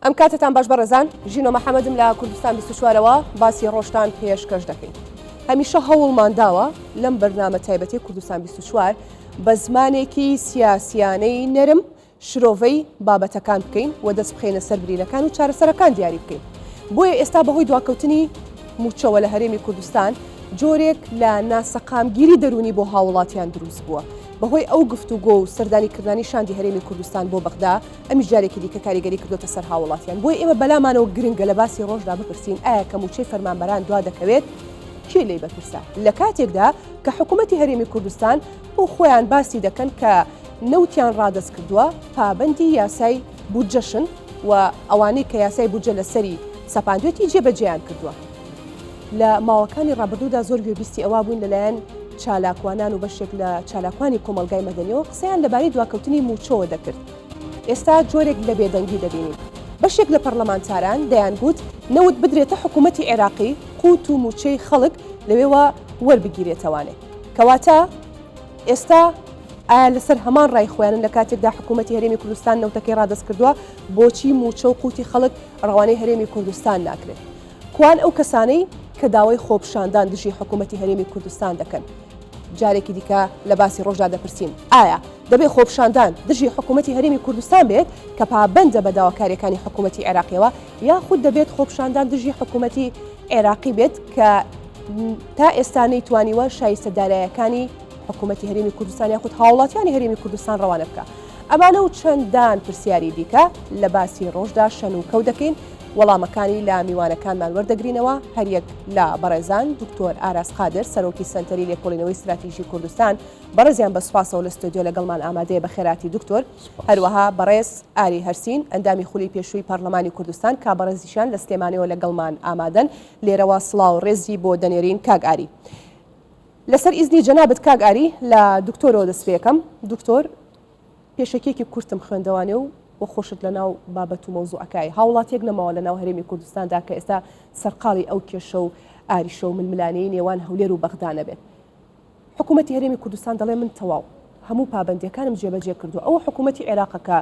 ئەم کاتتان باش بەڕێزان ژینۆ محەممەدم لە کوردستان 24ەوە باسی ڕۆژتان پێشکەش دەکەین هەمیشە هەوڵمان داوە لەم بەرنامە تایبەتی کوردستان 24 بە زمانێکی سیاسیانەی نەرم شرۆڤەی بابەتەکان بکەین و دەست بخەینە سەر برینەکان و چارەسەرەکان دیاری بکەین. بۆیە ئێستا بەهۆی دواکەوتنی مووچەوە لە هەرێمی کوردستان جۆرێک لە ناسەقامگیری دەروونی بۆ هاووڵاتیان دروست بووە. بەهۆی ئەو گفتوگۆ و سەردانیکردنانی شاندی هەرێمی کوردستان بۆ بەغدا، ئەمیش جارێکی دیکە کاریگەری کردۆتە سەر هاووڵاتیان. بۆیە ئێمە بەلامانەوە گرنگە لە باسی ڕۆژدا بپرسین ئایا کە مووچەی فەرمانبەران دوادەکەوێت کێ لێی بەرپرسە؟ لە کاتێکدا کە حکوومەتی هەرێمی کوردستان بۆ خۆیان باسی دەکەن کە نەوتیان ڕادەست کردووە پابەندی یاسای بودجەشن و ئەوانەی کە یاسای بودجە لەسەری سەپاندوێتی جێبەجێیان کردووە. لە ماوەکانی ڕابردوودا زۆر گوێبیستی ئەوە بووین لەلایەن چالاکوانان و بەشێک لە چالاکوانی کۆمەڵگای مەدەنیەوە قسەیان لەبارەی دواکەوتنی مووچەوە دەکرد، ئێستا جۆرێک لە بێدەنگی دەبینین. بەشێک لە پەڕلەمانتاران دەیانگوت نەوت بدرێتە حکوومەتی عێراقی قووت و مووچەی خەڵک لەوێوە وەربگیرێتەوانێ. کەواتە ئێستا ئایا لەسەر هەمان ڕای خۆیانن لە کاتێکدا حکوومەتی هەرێمی کوردستان نەوتەکەی ڕادەست کردووە بۆچی مووچە و قوتی خەڵک ڕەوانەی هەرێمی کوردستان ناکرێت؟ کوان ئەو کەسانەی کە داوای خۆپیشاندان دژی حکوومەتی هەرێمی کوردستان دەکەن؟ جارێکی دیکە لە باسی ڕۆژدا دەپرسین ئایا دەبێت خۆپیشاندان دژی حکوومەتی هەرێمی کوردستان بێت کە پابەندە بە داواکاریەکانی حکوومەتی عێراقیەوە یاخود دەبێت خۆپیشاندان دژی حکوومەتی عێراقی بێت کە تا ئێستا نەیتوانیوە شایستە دارایەکانی حکوومەتی هەرێمی کوردستان یاخود هاوڵاتیانی هەرێمی کوردستان ڕەوانە بکە. ئەمانە و چەندان پرسیاری دیکە لە باسی ڕۆژدا شەن و کەو دەکەین، وەڵامەکانی لە میوانەکانمان وەردەگرینەوە، هەریەک لە بەڕێزان دکتۆر ئاراس قادر سەرۆکی سەنتەری لێکۆڵینەوەی ستراتیژی کوردستان، بەڕێزیان بە سوپاسەوە لە ستۆدیۆ لەگەڵمان ئامادەیە بەخێرهاتی دکتۆر، هەروەها بەڕێز ئاری هەرسین ئەندامی خولی پێشووی پەڕلەمانی کوردستان کە بەڕێزیشیان لە سلێمانیەوە لەگەڵمان ئامادەن، لێرەوە سڵاو ڕێزی بۆ دەنێرین کاک ئاری. لەسەر ئیزنی جەنابت کاک ئاری لە دکتۆرەوە دەست پێکەم. دکتۆر پێشەکیەکی کورتم خوێندەوانێ و وە خۆشت لە ناو بابەت و مەوزوعەکای. هاوڵاتیەک نەماوە لە ناو هەرێمی کوردستاندا کە ئێستا سەرقاڵی ئەو کێشە و ئاریشە و ململانێی نێوان هەولێر و بەغدا نەبێت. حکوومەتی هەرێمی کوردستان دەڵێ من تەواو هەموو پابەندیەکانم جێبەجێ کردووە ئەوە حکوومەتی عێراقە کە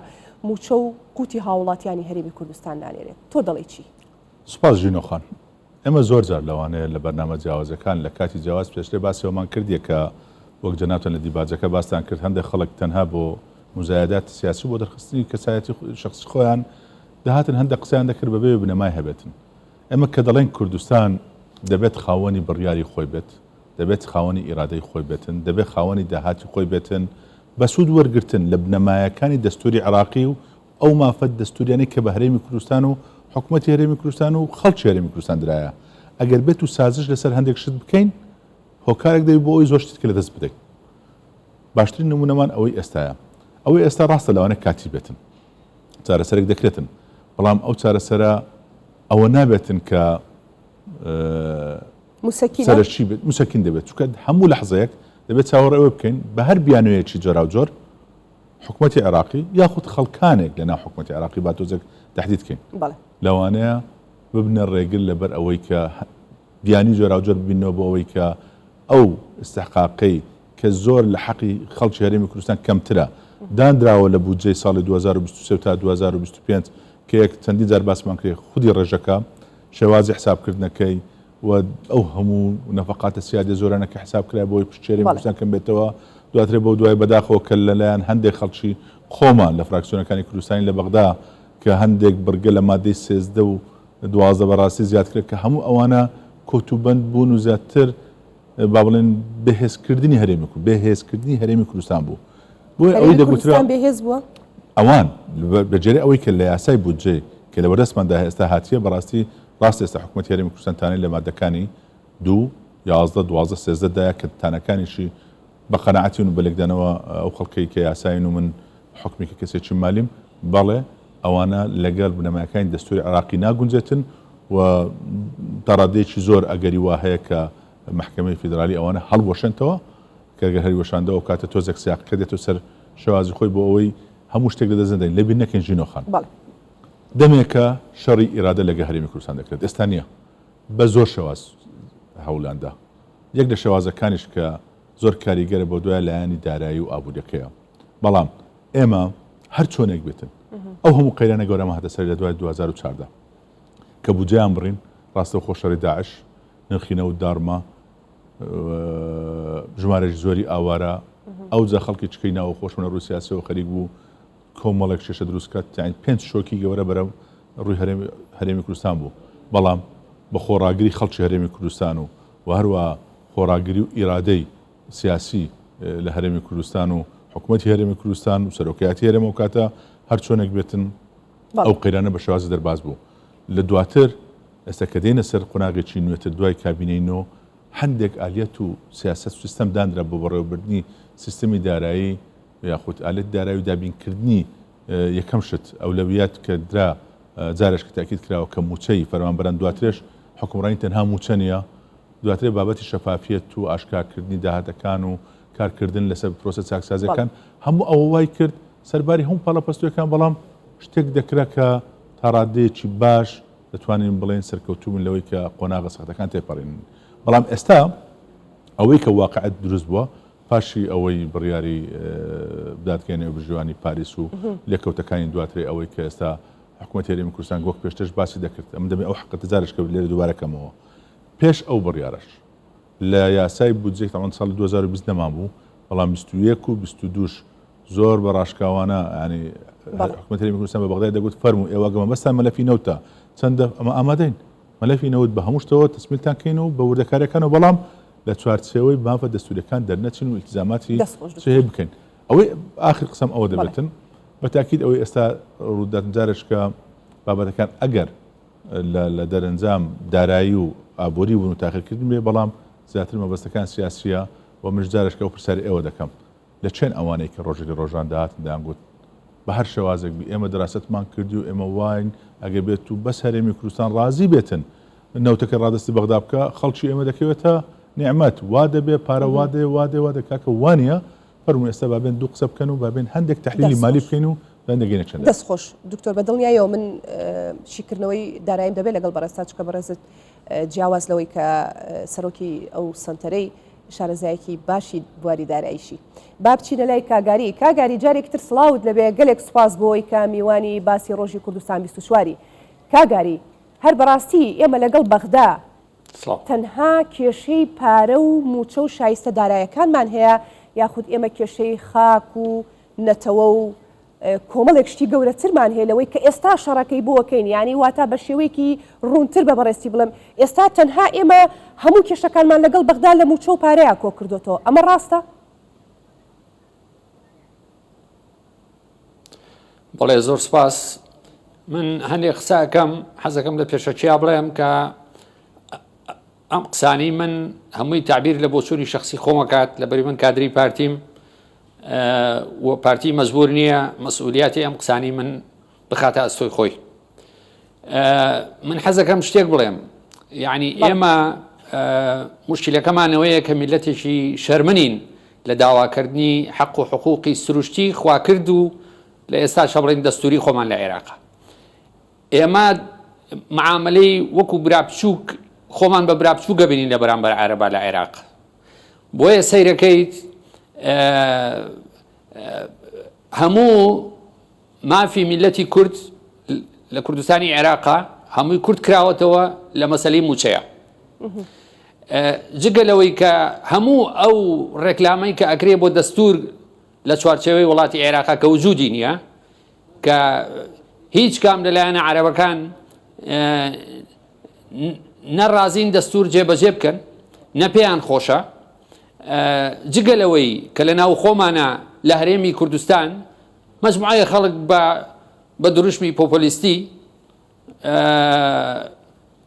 مووچە و قوتی هاوڵاتیانی هەرێمی کوردستان نانێرێت. تۆ دەڵێی چی؟ سوپاس ژینۆ خان. ئێمە زۆر جار لەوانەیە لە بەرنامە جیاوازەکان لە کاتی جیاواز پێشتر باسی ئەوەمان کردیە کە وەک جەنابتان لە دیباجەکە باستان کرد هەندێک خەڵک تەنها بۆ موزایەداتی سیاسی و بۆ دەرخستنی کەسایەتی شەخسی خۆیان دەهاتن هەندێک قسەیان دەکرد بەبێ بنەمای هەبێتن. ئێمە کە دەڵێین کوردستان دەبێت خاوەنی بڕیاری خۆی بێت، دەبێت خاوەنی ئیرادەی خۆی بێتن، دەبێت خاوەنی داهاتی خۆی بێتن، بە سوود وەرگرتن لە بنەمایەکانی دەستووری عێراقی و ئەو مافە دەستووریانەی کە بە هەرێمی کوردستان و حکومەتی هەرێمی کوردستان و خەڵکی هەرێمی کوردستان درایە، ئەگەر بێت و سازش لەسەر هەندێک شت بکەین، هۆکارێک دەبێت بۆ ئەوەی زۆر شتی تر لەدەست بدەین. باشترین نموونەمان ئەوەی ئێستایە. ئەوەی ئێستا ڕاستە لەوانەیە کاتی بێتن، چارەسەرێک دەکرێتن، بەڵام ئەو چارەسەرە ئەوە نابێتن کە سەرەکی بێت، مسەکین دەبێت، چونکە هەموو لەحزەیەک دەبێت چاوەڕێ ئەوە بکەین بە هەر بیانوویەکی جۆراوجۆر حکومەتی عێراقی یاخود خەڵکانێک لەناو حکومەتی عێراقی با تۆزێک تەحدید کەین لەوانەیە ببنە ڕێگر لەبەر ئەوەی کە بیانی جۆراوجۆر ببینەوە بۆ ئەوەی کە ئەو ئیستحقاقەی کە زۆر لە حەقی خەڵکی هەرێمی کوردستان کەمترە دانراوە لە بودجەی ساڵی 2023 تا 2025 کە یەک چەندین جار باسمان کرد خودی ڕێژەکە شێوازی حسابکردنەکەی و ئەو هەموو نەفەقاتە سیادیە زۆرانە کە حساب کرا بۆی پشتێری کوردستان کەم بێتەوە دواترێ بەو دوای بەداخەوە کە لەلایەن هەندێک خەڵکی خۆمان لە فراکسیۆنەکانی کوردستانی لە بەغدا کە هەندێک بڕگە لە مادەی 13 و 12 بەڕاستی زیاد کرد کە هەموو ئەوانە کۆتوبەند بوون و زیاتر با بڵێن بەهێزکردنی هەرێمی بێهێزکردنی هەرێمی کوردستان بوو بۆیە ئەوەی دەگوترا بێهێز بووە ئەوان بەجێرە ئەوەی کە لە یاسای بودجەی کە لە بەردەستماندا ئێستا هاتیە بەڕاستی ڕاستە ئێستا حکومەتی هەرێمی کوردستان تانەی لە مادەکانی دوو، 11، 12، 13 دایە کە تانەکانیشی بە قەناعەتی و بە لێکدانەوە ئەو خەڵکەی کە یاساین و من حوکمی کە کەسێکی مالیم بەڵێ ئەوانە لەگەڵ بنەماکانی دەستوری عێراقی ناگونجێتن و تا ڕادەیەکی زۆر ئەگەری وا هەیە کە مەحکەمەی فیدرالی ئەوانە هەڵوەشێنتەوە کە گەر هەریوەشاندەوە ئەو کاتە تۆزێک سیاقەکە دێتەوە سەر شێوازی خۆی بۆ ئەوەی هەموو شتێک لەدەست نەدەین لەبیر نەکەین ژینۆ خان. بەڵێ. دەمێکە شەڕی ئیرادە لەگە هەرێمی کوردستان دەکرێت، ئێستا نییە، بە زۆر شێواز هەوڵیان دا، یەک لە شێوازەکانیش کە زۆر کاریگەرە بۆ دوای لایەنی دارایی و ئابووریەکەیە، بەڵام ئێمە هەر چۆنێک بێتن. ئەو هەموو قەیرانە گەورەمە هاتە سەر لە دوای 2014 کە بودجەیان بڕین، ڕاستەوخۆ شەڕی داعش، نرخی نەوت داڕما، ژمارەیەکی زۆری ئاوارە، ئەوجا خەڵکی چکەی ناوەخۆشم لە ڕووی سیاسیەوە خەریک بوو کۆمەڵێک کێشە دروست کات، یانی پێنج شۆکی گەورە بەرەو ڕووی هەرێمی کوردستان بوو، بەڵام بە خۆڕاگری خەڵکی هەرێمی کوردستان و و هەروەها خۆڕاگری و ئیرادەی سیاسی لە هەرێمی کوردستان و حکوومەتی هەرێمی کوردستان و سەرۆکایەتی هەرێم ئەو کاتە هەر چۆنێک بێتن ئەو قەیرانە بە شێوازی دەرباز بوو. لە دواتر ئێستا کە دێینە سەر قۆناغێکی نوێتر دوای کابینەی نۆ هەندێک ئالیەت و سیاسەت و سیستەم دانرا بۆ بەڕێوەبردنی سیستەمی دارایی یاخود ئالیەتی دارایی و دابینکردنی یەکەم شت ئەولەویات کە درا جارێش کە تاکید کراوە کە مووچەی فەرمانبەران دواترێش حکومڕانی تەنها مووچە نییە دواترێ بابەتی شەفافیەت و ئاشکراکردنی داهاتەکان و کارکردن لەسەر پرۆسە چاکسازیەکان هەموو ئەوە وای کرد سەرباری هەموو پاڵەپەستۆیەکان بەڵام شتێک دەکرا کە تا ڕادەیەکی باش دەتوانین بڵێین سەرکەوتوو بن لەوەی کە قۆناغە سەختەکان تێپەڕینن بەڵام ئێستا ئەوەی کە واقعەت دروست بووە پاشی ئەوەی بڕیاری دادگای نێوبژیوانی پاریس و لێکەوتەکانی دواترێ ئەوەی کە ئێستا حکوومەت هەرێمی کوردستان وەک پێشترش باسی دەکرد ئەمن دەمێ ئەو حەقە جارێک کە لێرە دووبارە کەمەوە پێش ئەو بڕیارەش لە یاسای بودجەی تەبعەن ساڵی 2020 نەمابوو بەڵام 21 و 22 زۆر بە ڕاشکاوانە ینی حکومەت هەرێمی کوردستان بە بەغدای دەگوت فەرموو ئێوە گە مەبەستان مەلەفی نەوتە چەندە ئەمە ئامادەین مەلەفی نەوت بە هەموو شتەوە تەسمیلتان کەین و بە وردەکاریەکانەوە بەڵام لە چوارچێوەی مافە دەستوریەکان دەرنەچین و ئیلتیزاماتی چێ بکەین ئەوەی ئاخر قسەم ئەوە دەبێتن بە تاکید ئەوەی ئێستا ڕوودات جارێکە بابەتەکان ئەگەر لە دەرەنجام دارایی و ئابووری بوون و تاخیرکردن بێ بەڵام زیاتر مەبەستەکان سیاسیە و منش جارێکە ئەو پرسیاری ئێوە دەکەم لە کێن ئەوانەی کە ڕۆژێک لە ڕۆژان دەهاتن دەیانگوت بە هەر شێوازێک بی ئێمە دەراسەتمان کردی و ئێمە واین ئەگەر بێت و بەس هەرێمی کوردستان ڕازی بێتن نەوتەکە ڕادەستی بەغدا بکە خەڵکی ئێمە دەکەوێتە نیعمەت وا دەبێ پارە وا دێ وا دێ وا دێ کاکە وانە فەرموو ئێستا با بێن دوو قسە بکەن و با بێن هەندێک تحلیلی مالی بکەین و بێن دەگەینە چەند. دەست خۆش دکتۆر بە دڵنیایەوە من شیکردنەوەی دارایم دەبێت لەگەڵ بەڕێزتا چکە بەڕێزت جیاواز لەوەی کە سەرۆکی ئەو سەنتەرەی شارەزایەکی باشی بواری داراییشی. با بچینە لای کاگاری. کاگاری جارێکی تر سڵاوت لەبێ گەلێک سوپاس بۆی کە میوانی باسی ڕۆژی کوردستان 24 ی. کاگاری هەر بەڕاستی ئێمە لەگەڵ بەغدا تەنها کێشەی پارە و مووچە و شایستە دارایەکانمان هەیە یاخود ئێمە کێشەی خاک و نەتەوە و کۆمەڵێک شتی گەورەترمان هەیە لەوەی کە ئێستا شەڕەکەی بۆ ئەکەین، یانی واتا بە شێوەیەکی ڕوونتر بە بەڕێزتی بڵێم، ئێستا تەنها ئێمە هەموو کێشەکانمان لەگەڵ بەغدا لە مووچە و پارەیا کۆ کردۆتەوە، ئەمە ڕاستە؟ بەڵێ زۆر سپاس. من هەندێک قسە ئەکەم، حەزەکەم لە پێشەکیا بڵێم کە ئەم قسانەی من هەمووی تەعبیر لە بۆچوونی شەخسی خۆم ئەکات، لەبەری من کادری پارتیم، و پارتی مەجبور نییە مەسئولیاتی ئەم قسانی من بخاتە ئەستۆی خۆی من حەزەکەم شتێک بڵێم یعنی ئێمە مشکلەکەمانەوەیە کە میلەتێکی شەرمنین لە داواکردنی حەق و حقوقی سروشتی خواکرد و لە ئێستا شەبڵین دەستوری خۆمان لە عێراق ئێمە معاملەی وەکو برا بچووک خۆمان بە برا بچووکە بینین لە بەرامبەر عەرەبا لە عێراق بۆیە سەیرەکەیت هەموو مافی میلەتی کورد لە کوردستانی عێراقا هەمووی کورد کراوەتەوە لە مەسلەی موچەیە جگە لەوەی کە هەموو ئەو ڕێکلامەی کە ئەکرێ بۆ دەستور لە چوارچێوەی وڵاتی عێراقا کە وجودی نییە کە هیچ کام لەلایەنە عەرەبەکان نە ڕازین دەستور جێبەجێ بکەن نە پێیان خۆشە جگە لەوەی کە لە ناو خۆمانە لە هەرێمی کوردستان مەجموعەیە خەڵک بە بە دروشمی پۆپۆلیستی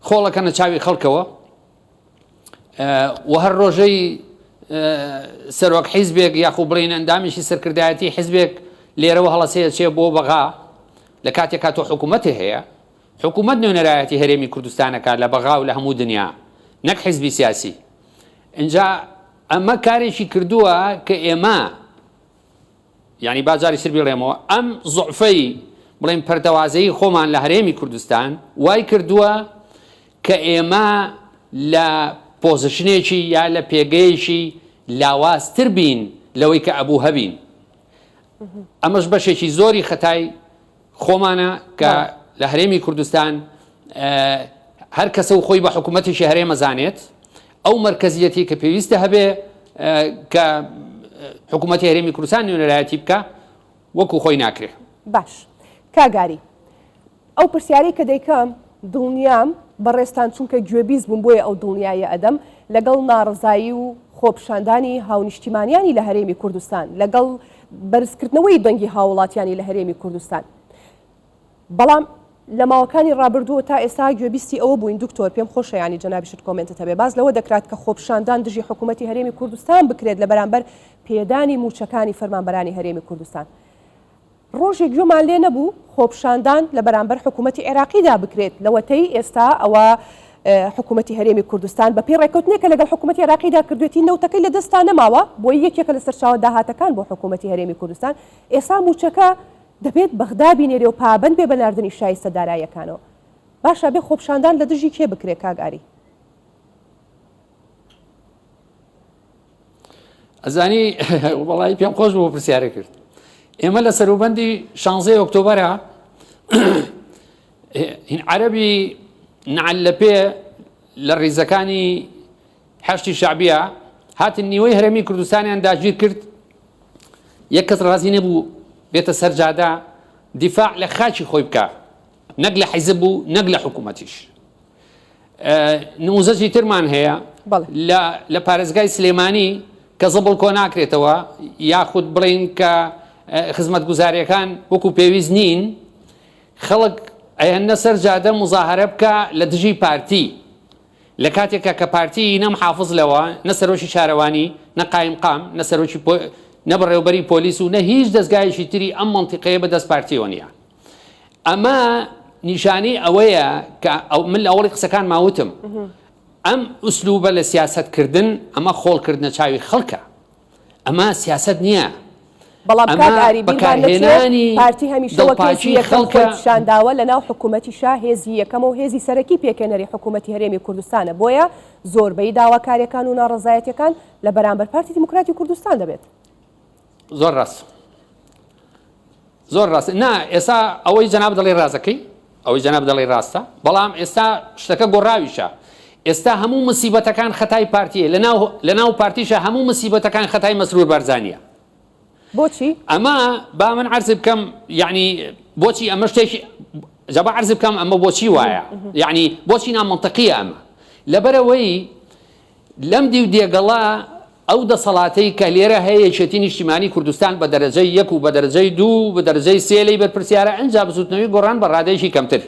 خۆڵەکەنە چاوی خەڵکەوە و هەر ڕۆژەی سەرۆک حیزبێک یاخو بڵین ئەندامێکی سەرکردایەتی حیزبێک لێرەوە هەڵەسەیە چێ بۆ بەغا لە کاتێک کاتۆ حکوومەتی هەیە حکوومەت نوێنەرایەتی هەرێمی کوردستان ئەکات لە بەغا و لە هەموو دنیا نەک حیزبی سیاسی ئینجا ئەمە کارێکی کردووە کە ئێمە یعنی با جاری تر بیڵێمەوە ئەم زعفەی بڵێن پەرتەوازەی خۆمان لە هەرێمی کوردستان وای کردووە کە ئێمە لە position ێکی یا لە پێگەیەکی لاوازتر بین لەوەی کە ئەبوو هەبین ئەمەش بەشێکی زۆری خەتای. خۆمانە کە لە هەرێمی کوردستان هەر کەسە و خۆی بە حکوومەتێکی هەرێمە زانێت ئەو مەرکەزیەتی کە پێویستە هەبێ کە حکوومەتی هەرێمی کوردستان نوێنەرایەتی بکە وەکو خۆی ناکرێ. باش کاک ئاری ئەو پرسیارەی کە دەیکەم دڵنیام بەڕێزتان چونکە گوێبیست بوون بۆیە ئەو دڵنیاییە ئەدەم لەگەڵ ناڕەزایی و خۆپیشاندانی هاونیشتیمانیانی لە هەرێمی کوردستان لەگەڵ بەرزکردنەوەی دەنگی هاوڵاتیانی لە هەرێمی کوردستان بەڵام لە ماوەکانی ڕابردووە تا ئێستا گوێبیستی ئەوە بووین دکتۆر پێم خۆشە یانی جەنابیشت کۆمێنتت هەبێ باس لەوە دەکرات کە خۆپیشاندان دژی حکوومەتی هەرێمی کوردستان بکرێت لە بەرامبەر پێدانی مووچەکانی فەرمانبەرانی هەرێمی کوردستان ڕۆژێک گوێمان لێ نەبوو خۆپیشاندان لە بەرامبەر حکوومەتی عێراقیدا بکرێت لەوەتەی ئێستا ئەوە حکوومەتی هەرێمی کوردستان بەپێی ڕێککەوتنێک کە لەگەڵ حکوومەتی عێراقیدا کردوێتی نەوتەکەی لە دەستا نەماوە بۆی یەکێکە لە سەرچاوە داهاتەکان بۆ حکوومەتی هەرێمی کوردستان ئێستا مووچەکە دەبێت بەغدا بینێرێ و پابەند بێ بە ناردنی شایستە داراییەکانەوە. باشە ئەبێ خۆپشاندان لە دژی کێ بکرێ کاک ئاری؟ ئەزانی وەڵی پێم خۆش بوو پرسیارە کرد ئێمە لە سەروبەندی شانزەی ئۆکتۆبەرە هین عەربی نعل لە پێ لە ڕیزەکانی حەشتی شعبیە هاتن نیوەی هەرێمی کوردستانیان داگیر کرد یەک کەس ڕازی نەبوو بێتە سەر جادە دیفاع لە خاکی خۆی بکە نەک لە حیزب و نەک لە حکوومەتیش نموزەجی ترمان هەیە لە پارێزگای سلێمانی کە زبڵ کۆ ناکرێتەوە یاخود بڵین کە خزمەت گوزاریەکان وەکو پێویست نین خەڵک ئەیەنە سەر جادە مزاهرە بکە لە دژی پارتی لە کاتێکا کە پارتی نە محافز لەوە، نە سەرۆکی شارەوانی، نە قایمقام، نە سەرۆکی نە بەڕێوەبەری پۆلیس و نە هیچ دەزگایەکی تری ئەم مەنتیقەیە بە دەست پارتیەوە نییە. ئەمە نیشانەی ئەوەیە کە من لە ئەوەڵی قسەکانما وتم ئەم ئوسلوبە لە سیاسەتکردن ئەمە خۆڵکردنە چاوی خەڵکە. ئەمە سیاسەت نییە. بەڵام کاک ئاری بیرمان نەچێت پارتی هەمیشە وەک هێزی یەکەم خۆی پیشانداوە لەناو حکومەتیشا هێزی یەکەمە و هێزی سەرەکی پێکهێنەری حکومەتی هەرێمی کوردستانە بۆیە زۆربەی داواکاریەکان و ناڕەزایەتیەکان لە بەرامبەر پارتی دیموکراتی کوردستان دەبێت. زۆر ڕاست. زۆر ڕاستە نا ئێستا ئەوەی جەناب دەڵێ ڕازەکەی ئەوەی جەناب دەڵێ ڕاستە بەڵام ئێستا شتەکە گۆڕاویشە ئێستا هەموو مسیبەتەکان خەتای پارتیە لەناو لەناو پارتیشە هەموو مسیبەتەکان خەتای مەسرور بارزانیە بۆچی ئەمە با من عرض بکەم یعنی بۆچی ئەمە شتێکی جا با عرض بکەم ئەمە بۆچی وایە یعنی بۆچی نامەنتقیە ئەمە لەبەرەوەی لەم دیو دێگەڵە ئەو دەسەڵاتەی کە لێرە هەیە یەکێتی نیشتیمانی کوردستان بە دەرەجەی یەک و بە دەرەجەی دوو و بە دەرەجەی سێ لێی بەرپرسیارە ئنجا بزوتنەوەی گۆڕان بە ڕادەیەکی کەمتر.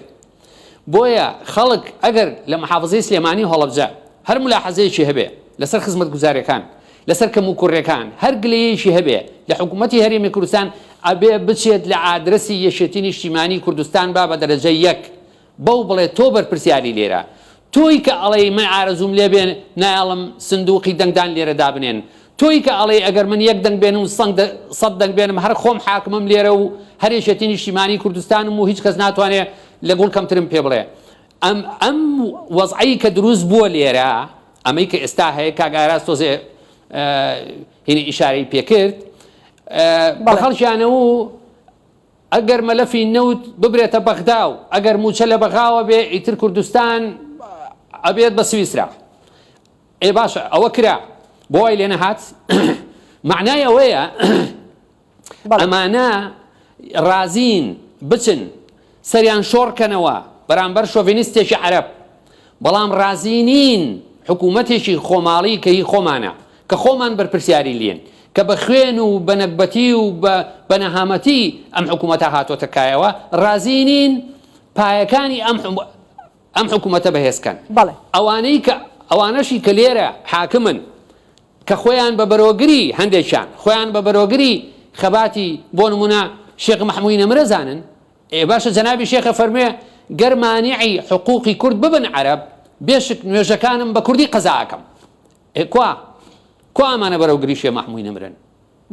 بۆیە خەڵک ئەگەر لە محافزەی سلێمانی و هەڵەبجە هەر ملاحەزەیەکی هەبێ لەسەر خزمەتگوزاریەکان لەسەر کەموکوڕیەکان هەر گلەیەکی هەبێ لە حکومەتی هەرێمی کوردستان ئەبێ بچێت لە ئادرەسی یەکێتی نیشتیمانی کوردستان با بە دەرەجەی یەک بەو بڵێ تۆ بەرپرسیاری لێرە تۆی کە ئەڵێی من ئارەزووم لێ بێ نایەڵم سندوقی دەنگدان لێرە دابنێن تۆی کە ئەڵێی ئەگەر من یەک دەنگ بێنم و سەد دەنگ بێنم هەر خۆم حاکمم لێرە و هەر یەکێتی نیشتیمانی کوردستانم و هیچ کەس ناتوانێ لە گوڵ کەمترم پێ بڵێ ئەم ئەم وەزعەی کە دروست بووە لێرە ئەمەی کە ئێستا هەیە کاک ئاراس تۆزێ هینی ئیشارەی پێکرد بە خەڵکیانە و ئەگەر مەلەفی نەوت ببرێتە بەغدا و ئەگەر مووچە لە بەغاوە بێ ئیتر کوردستان ئەبێت بە سویسرا. ئێ باشە ئەوە کرا بۆ وای لێ نەهات؟ مەعنای ئەوەیە ئەمانە ڕازین بچن سەریان شۆڕ کەنەوە بەرامبەر شۆڤینیستێکی عەرەب بەڵام ڕازی نین حکوومەتێکی خۆماڵی کە هی خۆمانە، کە خۆمان بەرپرسیاری لێن، کە بە خوێن و بە نەگبەتی و بە نەهامەتی ئەم حکوومەتە هاتۆتە کایەوە، ڕازی نین پایەکانی ئەم ئەم حکوومەتە بەهێز کەن. بەڵێ. ئەوانەی کە ئەوانەشی کە لێرە حاکمن، کە خۆیان بە بەرۆگری هەندێکیان خۆیان بە بەرۆگری خەباتی بۆ نموونە شێخ مەحمووی نەمرە زانن، ئێ باشە جەنابی شێخ ئەفەرموێ گەر مانعی حقوقی کورد ببن عەرەب بێشک نوێژەکانم بە کوردی قەزا ئەکەم ئێ کوا کوا ئەمانە بەرەو گری شێ مەحموی نەمرن.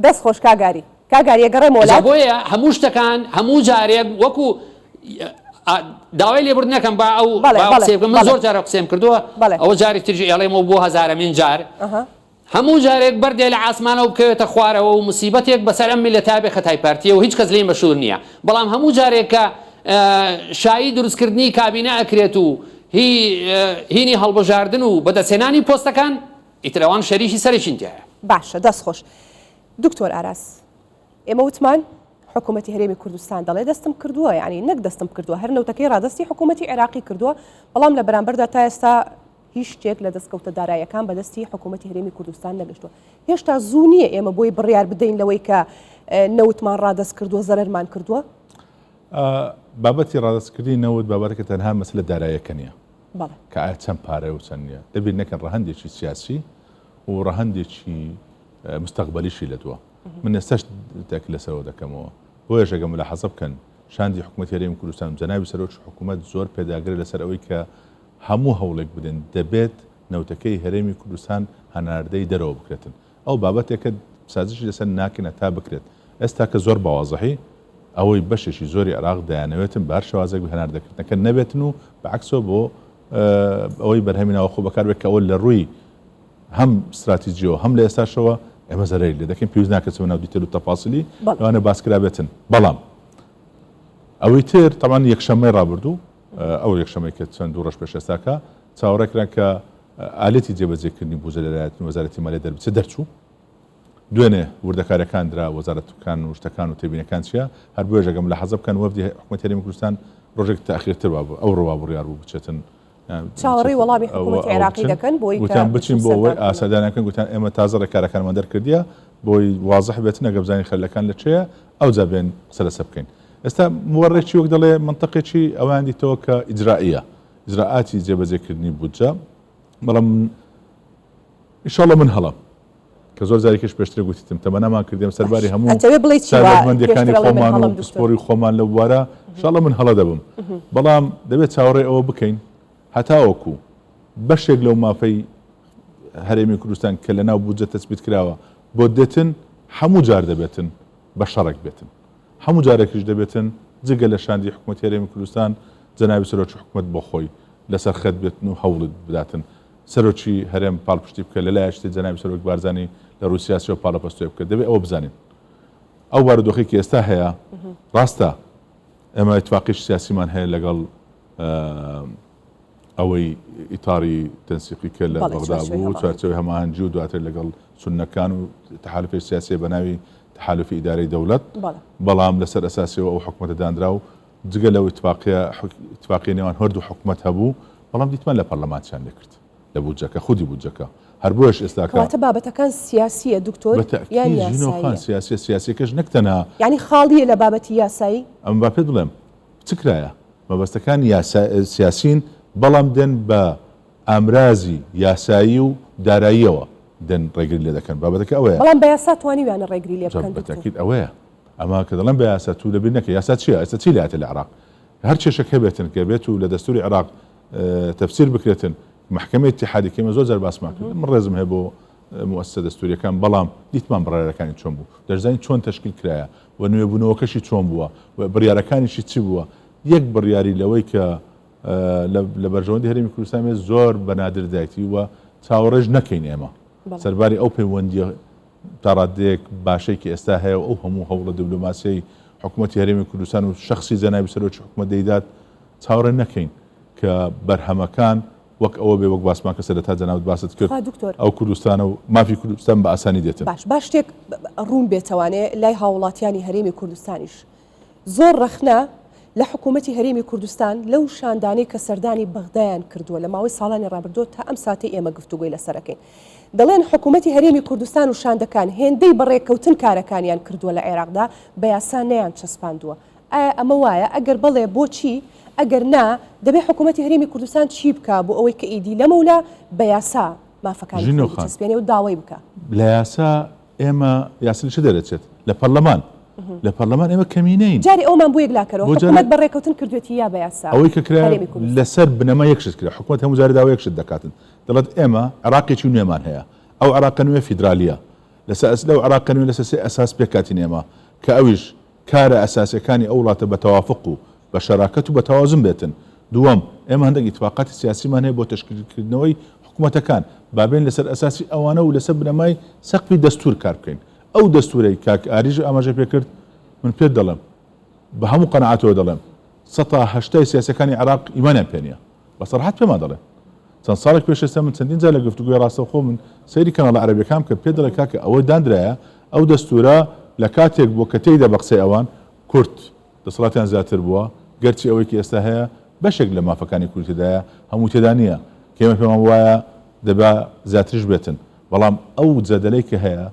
دەست خۆش کاک ئاری. کاک ئاری ئەگەڕێمەوە جا لات. بۆیە هەموو شتەکان هەموو جارێک وەکو داوای لێبوردن ئەکەم با ئەو بەڵێ با بەڵێ قسەی بکەم من بەڵێ زۆر جارە قسەیم کردووە بەڵێ ئەوە جارێک تریش ئێڵێمەوە بۆ هەزارەمین جار ئەها. هەموو جارێک بەردێ لە عاسمانەوە بکەوێتە خوارەوە و موسیبەتێک بەسەر ئەم میللەتا بێ خەتای پارتیە و هیچ کەس لێی مەشهور نیە بەڵام هەموو جارێک کە شایی دروستکردنی کابینە ئەکرێت و هی هینی هەڵبژاردن و بەدەستهێنانی پۆستەکان ئیتر ئەوان شەریکی سەرەکین تیایا. باشە دەست خۆش دکتۆر ئاراس ئێمە وتمان حکوومەتی هەرێمی کوردستان دەڵێ دەستم کردووە یعنی نەک دەستم کردووە هەر نەوتەکەی ڕادەستی حکوومەتی عێراقی کردووە بەڵام لە بەرامبەردا تا ئێستا هیچ شتێک لە دەستکەوتە داراییەکان بەدەستی حکوومەتی هەرێمی کوردستان نەگەشتووە. هێشتا زوو نییە ئێمە بۆی بڕیار بدەین لەوەی کە نەوتمان ڕادەست کردووە، زەرەرمان کردووە؟ بابەتی ڕادەستکردنی نەوت بابەتەکە تەنها مەسەلە داراییەکە نییە کە ئایا چەند پارەیە و چەند نییە. لەبیر نەکەن ڕەهەندێکی سیاسی و ڕەهەندێکی مستەقبەلیشی لەدووە. من ئێستاش تەئکید لەسەرەوە دەکەمەوە. بۆیەش ئەگەر ملاحەزە بکەن شاندی حکوومەتی هەرێمی کوردستان و جەنابی سەرۆکی حکوومەت زۆر پێداگرە لەسەر ئەوەی کە هەموو هەوڵێک بدەین دەبێت نەوتەکەی هەرێمی کوردستان هەناردەی دەرەوە بکرێتن ئەو بابەتێکە سازشی لەسەر ناکەین هەتا بکرێت ئێستا کە زۆر بەوازحی ئەوەی بەشێکی زۆری عێراق دەیانەوێتن بە هەر شێوازێک بێت هەناردەکردنەکە نەبێتن و بەعەکسەوە بۆ ئەوەی بەرهەمی ناوەخۆ بەکاربێت کە ئەوە لە ڕووی هەم ستراتیجیەوە هەم لە ئێستاشەوە ئێمە زەرەری لێ دەکەین پێویست ناکات چمە ناو detail و تەفاسیلی لەوانە باس کرابێتن بەڵام ئەوەی تر تەمان یەکشەممەی ڕابردوو ئەو یەکشەمەی کە چەند دوو ڕۆژ پێش ئێستاکە چاوەڕێ کران کە ئالێتی جێبەجێکردنی بوجە لەلایەن وەزارەتی مالیە دەربچێت دەرچوو. دوێنێ وردەکاریەکان درا وەزارەتەکان و شتەکان و تێبینەکان چیە هەر بۆیەش ئەگەر ملاحەزە بکەن وەفدی حکومەتی هەرێمی کوردستان ڕۆژێک تاخیرتر وابوو ئەوڕۆ وا بڕیار بوو بچێتن چاوەڕێی وەڵامی حکومەتی عێراقی دەکەن بۆی کە گوتیان بچین بۆ ئەوەی ئاسادانیان بکەن گوتیان ئێمە تازە ڕێکارەکانمان دەرکردیە بۆی وازح بێتن ئەگەر بزانین خەلەکان لە چێیە ئەوجا بێن قسە لەسەر بکەین. ئێستا موەڕێکی وەک دەڵێ مەنتقێکی ئەویان دیتەوە کە ئیجرائیە ئیجرائاتی جێبەجێکردنی بودجە بەڵام ئیشاڵە من هەڵەم کە زۆر جارێکیش پێشتر گوتیتم تەمەنامان کردیم سەرباری هەموو ئەتەوێ بڵێی چی وا تایبەتمەندیەکانی پێشتر ئەڵێ من خۆمان و هەڵەم دکتۆر پسپۆری خۆمان لەو بوارە ئیشاڵە من هەڵە دەبم بەڵام دەبێت چاوەڕێ ئەوە بکەین هەتاوەکو بەشێک لەو مافەی هەرێمی کوردستان کە لەناو بودجە تەسبیت کراوە بۆ دێتن هەموو جار دەبێتن بە شەڕێک بێتن. هەموو جارێکیش دەبێتن جگە لە شاندی حکومەتی هەرێمی کوردستان جەنابی سەرۆکی حکومەت بۆ خۆی لەسەر خەت بێتن و هەوڵت بداتن سەرۆکی هەرێم پاڵپشتی بکە لە لایەکی تر جەنابی سەرۆک بارزانی لە ڕووی سیاسیەوە پاڵەپەستۆی بکە دەبێت ئەوە بزانین ئەو بارودۆخەی کە ئێستا هەیە ڕاستە ئێمە ئیتفاقیش سیاسیمان هەیە لەگەڵ ئەوەی ئیتاری تەنسیقی کە لە بەغدا بوو، چوارچێوەی هەماهەنگی و دواتر لەگەڵ سوننەکان و تەحالوفی سیاسیە بە ناوی تەحالوفی ئیدارەی دەوڵەت، بەڵام لەسەر ئەساسیەوە ئەو حکومەتە دانرا و جگە لەو ئیتفاقیە ئیتفاقیە نێوان هەردوو حکومەت هەبوو، بەڵام دیتمان لە پەرلەمان چیان لێکرد لە بودجەکە، خودی بودجەکە، هەر بۆیەش ئێستاکە. کەواتە بابەتەکان سیاسیە دکتۆر یان بەتەئکید ژینۆ خان یاساییە؟ سیاسیە، سیاسیەکەش نەک تەنها. یانی خاڵیە لە بابەتی یاسایی؟ ئەمن با پێت بڵێم چ کرایە؟ مەبەستەکان سیاسین، بەڵام دێن بە ئامرازی یاسایی و داراییەوە دێن ڕێگری لێ دەکەن. بابەتەکە ئەوەیە. بەڵام بە یاسا توانیویانە ڕێگری لێ بکەن دکتۆر. بەتەئکید ئەوەیە. ئەمە کە دەڵێم بە یاسا تو لەبیر نەکە یاسا چییە؟ ئێستا چی لاتە لە عێراق؟ هەر کێشەک هەبێتن کە بێت و لە دەستوری عێراق تەفسیر بکرێتن، مەحکەمەی ئیتیحادی کە ئێمە زۆر جار باسمان کرد، من ڕێزم هەیە بۆ موئەسسە دەستورییەکان، بەڵام دیتمان بڕیارەکانی چۆن بوو، دەشزانین چۆن تەشکیل کرایە و نوێبوونەوەکەشی چۆن بووە و بڕیارەکانیشی چ بووە، یەک بڕیاری لەوەی کە لە بەرژەوەندی هەرێمی کوردستان بێت زۆر بە نادر دایتی و چاوەڕێش نەکەین ئێمە سەرباری ئەو پەیوەندییە تا ڕادەیەک باشەی کە ئێستا هەیە و ئەو هەموو هەوڵە دیبلۆماسیەی حکوومەتی هەرێمی کوردستان و شەخسی جەنابی سەرۆکی حکوومەت دەیدات چاوەڕێ نەکەین کە بەرهەمەکان وەک ئەوە بێ وەک باسمان کرد سەرەتا جەنابت باست کرد خوا دکتۆر. ئەو کوردستانە و مافی کوردستان بە ئاسانی دێتن. باش با شتێک ڕوون بێتەوانێ لای هاووڵاتیانی هەرێمی کوردستانیش زۆر ڕەخنە لە حکوومەتی هەرێمی کوردستان لەو شاندانەی کە سەردانی بەغدایان کردووە لە ماوەی ساڵانی ڕابردووە تا ئەم ساتەی ئێمە گفتوگۆی لەسەر ئەکەین دەڵێن حکوومەتی هەرێمی کوردستان و شاندەکان هێندەی بە ڕێککەوتن کارەکانیان کردووە لە عێراقدا بە یاسا نەیان چەسپاندووە ئایا ئەمە وایە؟ ئەگەر بەڵێ بۆچی؟ ئەگەر نا، دەبێ حکوومەتی هەرێمی کوردستان چی بکا بۆ ئەوەی کە ئیدی لەمەولا بە یاسا مافەکانی ژینۆ خۆی خان، بچەسپێنێ و داوای بکا؟ لە یاسا ئێمە، یاسا لە چ دەرەچێت؟ لە پەرلەمان. لە پەرلەمان ئێمە کەمینەین. جارێ ئەوەمان بۆ یەکلاکەرەوە، بۆ جارێ حکوومەت بە ڕێکەوتن کردوێتی یا بە یاسا ئەوەی کە کرا هەرێمی کوردستان؟ لەسەر بنەمای یەک شت کرا. حکوومەت هەموو جارێ داوای یەک شت دەکاتن. دەڵێت ئێمە عێراقێکی نوێمان هەیە. ئەو عێراقە نوێ فیدرالییە. لەسەر ئەس لەو عێراقە نوێ لەسەر سێ ئەساس پێکهاتین ئێمە کە ئەویش کارە ئەساسیەکانی ئەو وڵاتە بە تەوافوق و بە شەراکەت و بە تەوازن بێتن. دووەم، ئێمە هەندێک ئیتفاقاتی سیاسیمان هەیە بۆ تەشکیل کردنەوەی حکومەتەکان، با بێین لەسەر ئەساسی ئەوانە و لەسەر بنەمای سەقفی دەستوور کار بکەین. ئەو دەستوورەی کاک ئاریش ئاماژەی پێ کرد، من پێت دەڵێم، بە هەموو قەناعەتەوە دەڵێم، سەتا هەشتای سیاسییەکانی عێراق ئیمانیان پێ نییە. بە سەراحەت پێمان دەڵێن. چەند ساڵێک پێش ئێستا من چەندین جار لە گفتوگۆی ڕاستەوخۆ من سەیری کەناڵە عەرەبیەکان بکە پێت دەڵێ کاکە ئەوە داندرایە ئەو دەستوورە لە کاتێک بووە کە تێیدا بە قسەی ئەوان کورد دەسەڵاتیان زیاتر بووە گەرچی ئەوەی کە ئێستا هەیە بەشێک لە مافەکانی کوردی تێدایە هەمووی تێدا نییە کە ئێمە پێمان وایە دەبا زیاتریش بێتن بەڵام ئەو جەدەلەی کە هەیە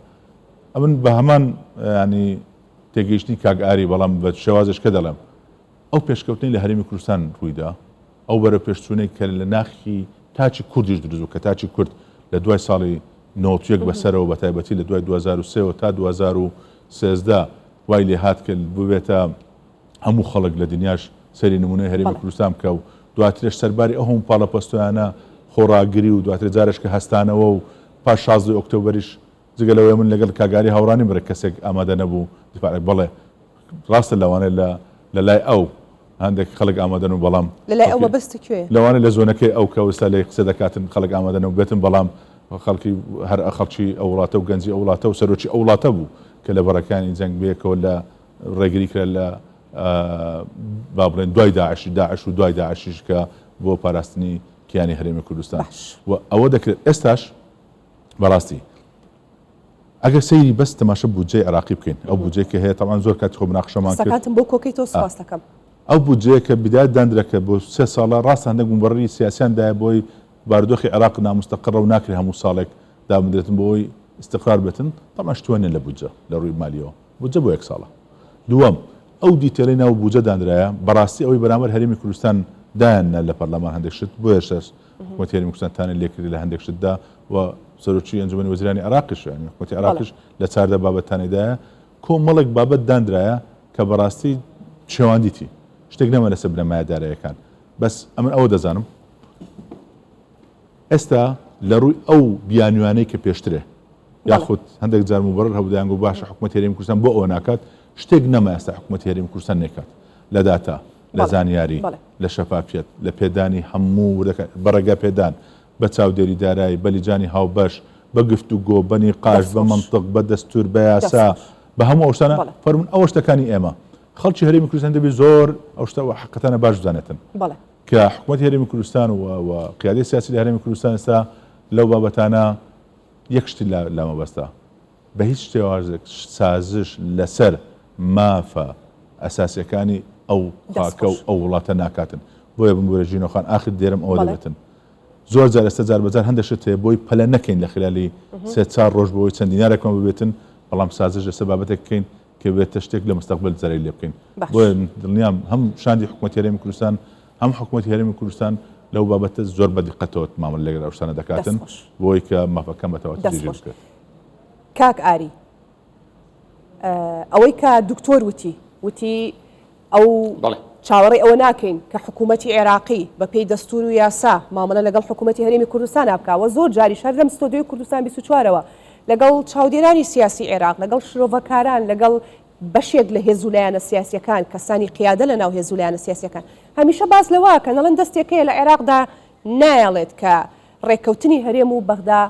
ئەمن بە هەمان ینی تێگەیشتنی کاک ئاری بەڵام بە شێوازێش کە دەڵێم ئەو پێشکەوتنەی لە هەرێمی کوردستان ڕوویدا، ئەو بەرەوپێشچوونەی کە لە ناخی تاکی کوردیش دروست بوو، کە تاکی کورد لە دوای ساڵی 91 بەسەرەوە بە تایبەتی لە دوای 2003 وە تا 2013 وای لێهات کە ببێتە هەموو خەڵک لە دنیاش سەیری نموونەی هەرێمی کوردستان بکا و دواترێش سەرباری ئەو هەموو پاڵەپەستۆیانە خۆڕاگری و دواتر جارێش کە هەستانەوە و پاش 16 ئۆکتۆبەریش جگە لەوەی من لەگەڵ کاک ئاری هاوڕا نیم ڕێک کەسێک ئامادە نەبوو دیفاع بەڵێ ڕاستە لەوانەیە لە لە لای ئەو هەندێک خەڵک ئامادەن و بەڵام لە لای ئەو مەبەست کوێ؟ لەوانەیە لە زۆنەکەی ئەو کە ئێستا لێی قسە دەکاتن خەڵک ئامادە نەبووبێتن بەڵام خەڵکی هەر خەڵکی ئەو وڵاتە و گەنجی ئەو وڵاتە و سەرۆکی ئەو وڵاتە بوو کە لە بەڕەکانی جەنگ بەیەکەوە لە ڕێگری کرا لە با بڵێن دوای داعش داعش و دوای داعشیش کە بۆ پاراستنی کیانی هەرێمی کوردستان باش. و ئەوە دەکرێت ئێستاش بەڕاستی ئەگەر سەیری بەس تەماشە بودجەی عێراقی بکەین ئەو بودجەی کە هەیە تەبعەن زۆر کاتی خۆ مناقشەمان کرد قسەکانتم بۆ کۆکەی تۆ سوپاس دەکەم. ئەو بودجەیە کە بدایەت داندرا کە بۆ سێ ساڵە ڕاستە هەندێک موبەڕری سیاسیان دایە بۆی بارودۆخی عێراق ناموستەقڕە و ناکرێ هەموو ساڵێک دابندرێتن بۆ ئەوەی ئیستقرار بێتن تەبعەن شتوە نیە لە بودجە لە ڕووی مالیەوە بودجە بۆ یەک ساڵە دووەم ئەو detail ەی ناو بودجە داندرایە بەڕاستی ئەوەی بەرامبەر هەرێمی کوردستان دایان نا لە پەرلەمان هەندێک شت بۆیە حکومەتی هەرێمی کوردستان تانەی لێکردی لە هەندێک شتدا و سەرۆکی ئەنجومەنی وەزیرانی عێراقیش یانی حکومەتی عێراقیش لە 14 بابەت تانەیدایە کۆمەڵێک بابەت دانرایە کە بەڕاستی شێواندیتی شتێک نەما لەسەر بنەمایە دارایەکان بەس ئەمن ئەوە دەزانم ئێستا لە ڕووی ئەو بیانوانەی کە پێشترێ یاخود هەندێک جار موبەڕر هەبوو دەیانگوت باشە حکومەتی هەرێمی کوردستان بۆ ئەوە ناکات، شتێک نەما ئێستا حکومەتی هەرێمی کوردستان نەیکات لە داتا، لە زانیاری، لە شەفافیەت، لە پێدانی هەموو وردەکانی، بە ڕێگا پێدان، بە چاودێری دارایی، بە لیجانی هاوبەش، بە گفتوگۆ، بە نیقاش، بە مەنتق، بە دەستور، بە یاسا، بە هەموو ئەو شتانە، فەرموون ئەوە شتەکانی ئێمە. خەڵکی هەرێمی کوردستان دەبێت زۆر ئەو شتە حەقیقەتانە باش بزانێتن کە حکومەتی هەرێمی کوردستان و قیادەی سیاسی لە هەرێمی کوردستان ئێستا لەو بابەتانە یەک شتی لا مەبەستە بە هیچ شێوازێک سازش لەسەر مافە ئەساسیەکانی ئەو خاکە و ئەو وڵاتە ناکاتن بۆیە بمبورە ژینۆ خان ئاخر دێرم ئەوە دەبێتن زۆر جار ئێستا جار بەجار هەندێک شت هەیە بۆی پەلە نەکەین لە خلالی سێ چار ڕۆژ بۆی چەند دینارێکمان ببێتن بەڵام سازش لەسەر بابەتێک بکەین کە بێتە شتێک لە مستەقبل زەرەری لێ بکەین بۆیە دڵنیام هەم شاندی حکوومەتی هەرێمی کوردستان هەم حکومەتی هەرێمی کوردستان لەو بابەتە زۆر بە دیقەتەوە مامەڵە لەگەڵ ئەو شتانە دەکاتن بۆی کە مافەکان بە تەواوەتی جێگیر بکرێت. کاک ئاری ئەوەی کە دکتۆر وتی وتی ئەو چاوەڕێی ئەوە ناکەین کە حکوومەتی عێراقی بە پێی دەستور و یاسا مامەڵە لەگەڵ حکوومەتی هەرێمی کوردستان بکا و زۆر جاریش هەر لەم ستۆدیۆی کوردستان 24ەوە لەگەڵ چاودێرانی سیاسی عێراق لەگەڵ شرۆڤەکاران لەگەڵ بەشێک لە هێز و لایەنە سیاسیەکان، کەسانی قیادە لە ناو هێز و لایەنە سیاسیەکان هەمیشە باس لەوە ئەکەن ئەڵێن دەستێک هەیە لە عێراقدا نایەڵێت کە ڕێککەوتنی هەرێم و بەغدا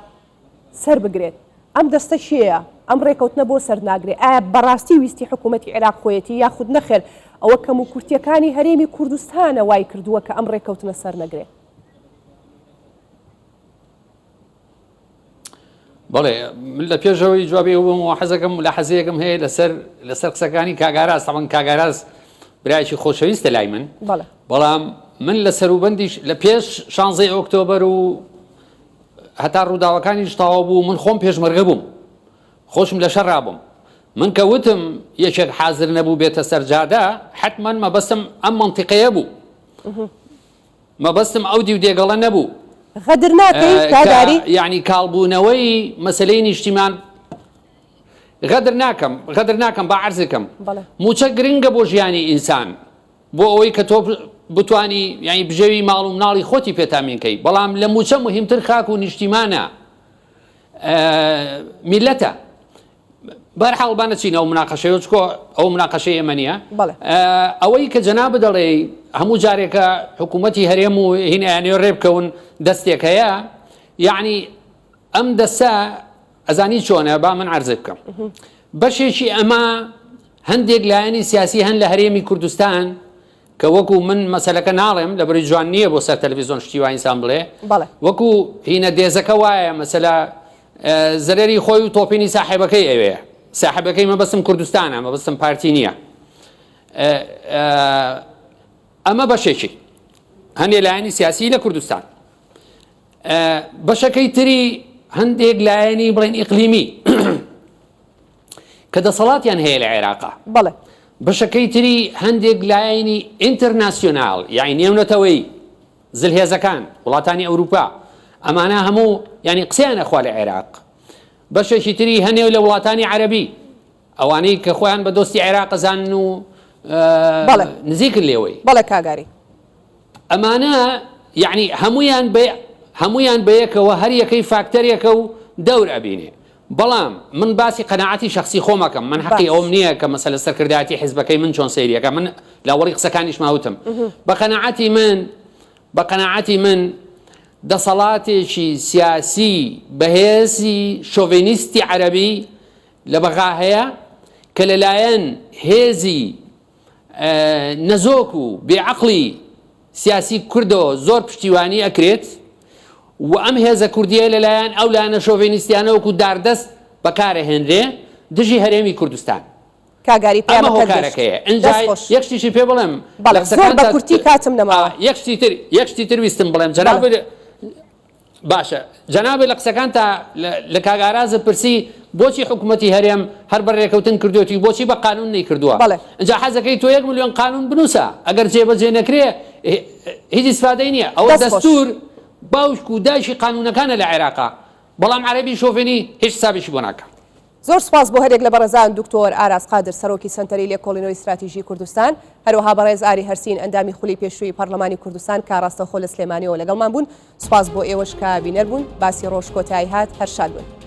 سەر بگرێت. ئەم دەستە کێیە؟ ئەم ڕێکەوتنە بۆ سەر ناگرێ؟ ئایا بەڕاستی ویستی حکوومەتی عێراق خۆیەتی یاخود نەخێر ئەوە کەموکورتیەکانی هەرێمی کوردستانە وای کردووە کە ئەم ڕێککەوتنە سەر نەگرێ؟ بەڵێ من لە پێشەوەی جوابی ئەو بەمەوە حەزەکەم لە حەزەیەکم هەیە لەسەر لەسەر قسەکانی کاگاراز تەڵەن کاگاراز برایکی خۆشەویستە لای من بەڵام من لە سەروبندیش لە پێش شانزەی ئۆکتۆبەر و هەتا ڕووداوەکانیش تەواو بوو من خۆم پێشمەرگە بووم خۆشم لە شەڕا بووم من کە وتم یەکێک حازر نەبوو بێتە سەرجادە حتمما مەبەستم ئەم منطقەیە بوو مەبەستم ئەو دیو دێگەڵە نەبوو. غەدر ناکەی کاک کە ئاری؟ یەعنی کاڵبوونەوەی مەسەلەی نیشتیمان غەدر ناکەم غەدر ناکەم با عەرزکەم بەڵێ. مووچە گرنگە بۆ ژیانی ئینسان بۆ ئەوەی کە تۆ بتانی یعنی بژێوی ماڵ و مناڵی خۆتی پێ تامین کەی بەڵام لە مووچە مهمتر خاک و نیشتیمانە میلەتە بەرحاڵ با نەچینە ئەو مناقەشەیەوە چکۆ ئەو مناقەشەی ئێمە نییە بەڵێ. ئەوەی کە جەنابت دەڵێی هەموو جارێکە حکوومەتی هەرێم و هین ئەیانەوێ ڕێ بکەون دەستێک هەیە. یەعنی ئەم دەسە ئەزانی چۆنە با من عەرزت بکەم بەشێکی ئەمە هەندێک لایەنی سیاسی هەن لە هەرێمی کوردستان کە وەکو من مەسەلەکە ناڵێم لە بەری جوان نییە بۆ سەر تەلەڤیزیۆن شتی وا ئینسان بڵێ وەکو هینە دێزەکە وایە مەسەلە زەرەری خۆی و تۆپینی ساحێبەکەی ئەوێ ساحێبەکەی مەبەستم کوردستانە مەبەستم پارتی نییە ئەمە بەشێکی هەندێ لایەنی سیاسی لە کوردستان بەشەکەی تری هەندێک لایەنی بڵێن ئیقلیمی کە دەسەڵاتیان هەیە لە عێراقا بەڵێ بەشەکەی تری هەندێک لایەنی ئینتەرناسیۆنال یاعنی نێونەتەوەی زلهێزەکان وڵاتانی ئەوروپا ئەمانە هەموو ینی قسەیان ئەخوا لە عێراق بەشێکی تری هەنێو لە وڵاتانی عەربی ئەوانەی کە خۆیان بە دۆستی عێراق ئەزانن و نزیکن لێوەی. بەڵێ کاک ئاری. ئەمانە یەعنی هەموویان بە هەموویان بەیەکەوە هەر یەکەی فاکتەرێکە و دەور ئەبینێ. بەڵام من باسی قەناعەتی شەخسی خۆم ئەکەم، من حەقی ئەوەم نییە کە مەسەلە سەرکردایەتی حیزبەکەی من چۆن سەیری ئەکا، من لە ئەوەڵی قسەکانیشما وتم بە قەناعەتی من بە قەناعەتی من دەسەڵاتێکی سیاسی بەهێزی شۆڤێنیستی عەرەبی لە بەغا هەیە کە لەلایەن هێزی نەزۆک و بێ عەقڵی سیاسی کوردەوە زۆر پشتیوانی ئەکرێت و ئەم هێزە کوردیە لەلایەن ئەو لایەنە شۆڤێنیستیانە وەکو داردەست بەکارەهێنرێ دژی هەرێمی کوردستان. کاک ئاری ئەمە پەیامەکەت گەشت. هۆکارەکەیە. ئینجا دەست خۆش. یەک شتیشی پێ بڵێم لە بەڵێ زۆر بە قسەکانتا کورتی کاتم نەماوە. یەک شتی تر یەک شتی تر ویستم بڵێم بەڵێ. جەنابت باشە جەنابت لە قسەکانتا لە کاک ئارازت پرسی بۆچی حکومەتی هەرێم هەر بە رێکەوتن کردوێتی بۆچی بە قانون نەیکردووە بەڵێ. ئینجا حەزەکەی تۆ یەک ملیۆن قانون بنووسە ئەگەر جێبەجێ نەکرێ هیچ ئیسفادەی نییە ئەوە دەست خۆش. دەستور باوک و دایکی قانونەکانە لە عێراقا بەڵام عەرەبی شۆفێنی هیچ حسابێکی بۆ ناکا. زۆر سوپاس بۆ هەریەک لە بەڕێزان دکتۆر ئاراس قادر سەرۆکی سەنتەری لێکۆڵینەوەی ستراتیژی کوردستان، هەروەها بەڕێز ئاری هەرسین ئەندامی خولی پێشووی پەڕلەمانی کوردستان کە ڕاستەوخۆ لە سلێمانیەوە لەگەڵمان بوون، سوپاس بۆ ئێوەش کە بینەر بوون، باسی ڕۆژ کۆتایی هات، هەر شاد بن.